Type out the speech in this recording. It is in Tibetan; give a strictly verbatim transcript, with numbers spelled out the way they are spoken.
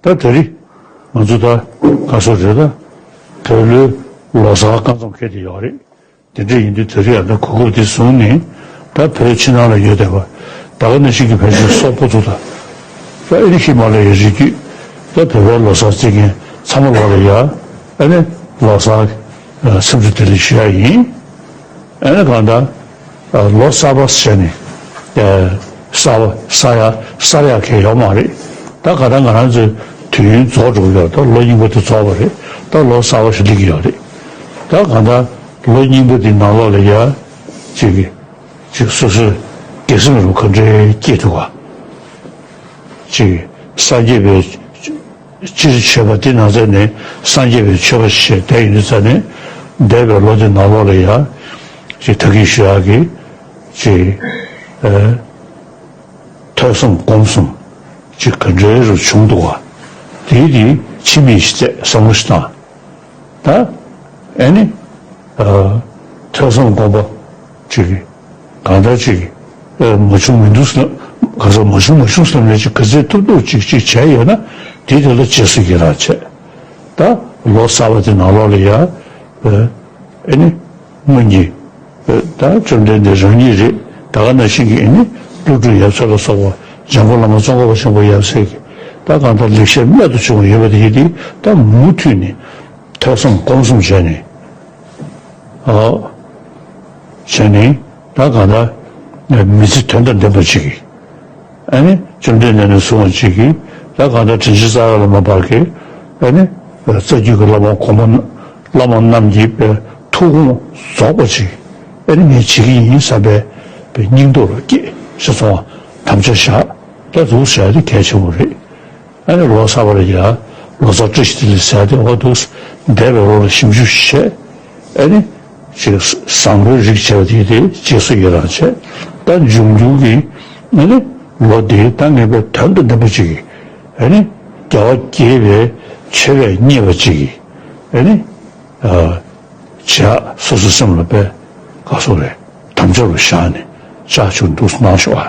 ད་དེ་རིང་ང་ཚོ་ད་ག་སོ་རེད། ད་བོད་ལོའི་ལོ་གསར་སྐབས་མཚམས་འཁེལ་དེ་ཡོད་རེད། དེ་འདྲ་ཡིན་དུས་དེ་རིང་ཡང་ད་གོ་སྐབས་དེ་བཟུང་ནས་ད་བོད་ཕྱི་ནང་ལ་ཡོད་བསྡད་པ་ད་ག་ནང་བཞིན་གྱི་བོད་ཀྱི་སོག་པོ་ཚོ་དང་། ད་ཨ་ནི་ཧི་མ་ལ་ཡའི་རི་རྒྱུད་ད་བོད་པའི་ལོ་གསར་བརྩི་མཁན་ཚང་མ་ལོག་ལ་ཡ་ཨ་ནི་ལོ་གསར་འཚམས་འདྲི་བདེ་ལེགས་ཞུ་ཡ་ཡིན། ཨ་ནི་གང་ལྟར་ལོ་གསར་པ་ཟེར་ནས་གསར་པ་གསར་ཡ་གསར་ཡ་གང་ཡོད་མ་རེད། ད་ག་ད་ང་རང་ཚོའི་དུས་ཡུན་རྫོགས་འགྲོ་གི་ཡོད། ད་ལོ་རྙིང་པ་དེ་རྫོགས་པ་རེད། ད་ལོ་གསར་པ་ཞིག་སླེབས་ཀྱི་ཡོད་རེད། ད་གང་ལྟར་ལོ་རྙིང་པ་དེ་ནང་ལོགས་ལ་ཡ་ཅིག་གི་ཅིག་སོ་སོའི་དགེ་སེམས་རུ་ག་འདྲའི་སྐྱེས་འདུག་ག་ཅིག་སངས་རྒྱས་པའི་སྤྱིར་མཆོད་པ་འདི་ནང་ཚན་ནས་སངས་རྒྱས་པའི་མཆོད་པ་ཞེས་བསྡད་ཡོད་ཙང་ནས་འདས་པའི་ལོ་འདི་ནང་ལོགས་ལ་ཡང་ཅིག་ད་གིན་ཞུ་ཡག་གི་ཅིག་ཨ་ཐོས་བསམ་སྒོམ་གསུམ་ཅིག་ག་འདྲའི་རུ་བྱུང་འདུག་ག་དེའི་དེ་ཕྱི་མིག་ཅིག་བལྟས་བསམ་བློ་ཞིག་བཏང་། ད་ཨ་ནི་ཨ་ཐོས་བསམ་སྒོམ་པ་ཅིག་གང་ལྟར་ཅིག་ཨ་མ་བྱུང་མི་འདུག་བསམ། ག་ཚོད་མ་བྱུང་མ་བྱུང་བསམ་ནས་ཅིག་ག་ཚོད་ཐུབ་ཐུབ་ཅིག་ཅིག་བྱས་ཡོད་ན་དེ་དེ་ལ་རྗེས་སུ་ཡི་རང་བྱས། ད་ལོ་གསར་པ་དེ་ནང་ལོགས་ལ་ཡ་ཨ་ནི་སྔོན་གྱི་ད་བཅོམ་ལྡན་འདས་རང་ཉིད་རེད། ད་ག་ནང་བཞིན་གྱི་ཨ་ནི་ཀླུ་སྒྲུབ་ཡབ་སྲས་ལ་སོགས་པ་འཇམ་མགོན་བླ་མ་ཙོང་ཁ་པ་ཆེན་པོ་ཡབ་སྲས་ཀྱི་ད་གང་ལྟར་ལེགས་བཤད་རྨད་དུ་བྱུང་བ་ཡོད་པ་དེ་ཡིན་ཏེ་ད་མུ་མཐུད་ནས་ཐོས་བསམ་སྒོམ་གསུམ་བྱས་ནས། ཨོ། བྱས་ནས་ད་གང་ལྟར་མི་ཚེ་དོན་དང་ལྡན་པ་ཅིག་གིས་ཨ་ནི་བཅོམ་ལྡན་འདས་ནས་བཟུང་བ་ཅིག་གིས་ད་གང་ལྟར་དྲིན་ཅན་རྩ་བ་ལ་མ་བར་གྱི་ཨ་ནི་རྩ་རྒྱུད་ཀྱི་བླ་མ་གོང་མ་བླ་མ་རྣམས་ཀྱི་ཐུགས་དགོངས་རྫོགས་པ་ཅིག་ཨ་ནི་ངས་བྱེད་ཀྱི་ཡིན་བསམ་པའི་སྙིང་སྟོབས་ལ་སྐྱེས་ཞེས་སོང་བ་དམ་བཅའ་བཞག་ད་འདུག་ཟེར་ཡ་དེ་གལ་ཆེན་པོ་རེད། ཨ་ནི་ལོ་གསར་པ་ལ་ཡ་ལོ་གསར་བཀྲ་ཤིས་བདེ་ལེགས་ཟེར་ཏེ་འོ་འདུག་འདས་པའི་ལོ་ལ་ཞིབ་འཇུག་བྱས། ཨ་ནི་ཅིག་བཟང་པོའི་རིགས་བྱས་པ་དེ་དེ་རྗེས་སུ་ཡི་རང་བྱས། ད་འབྱུང་འགྱུར་གྱི་ཨ་ནི་ལོ་འདི་ད་ངེས་པའི་དོན་དང་ལྡན་པ་ཅིག་གིས་ཨ་ནི་རྒྱལ་བ་དགྱེས་པའི་མཆོད་པས་མཉེས་པ་ཅིག་གིས་ཨ་ནི་ཨ་བྱས། སོ་སོའི་སེམས་ལ་དཔེ་ག་སོགས་རེད་དམ་བཅའ་རུ་བཞག་ནས་ཅག་ཆུ་འདུག་གནང་ཤོག་ཨ།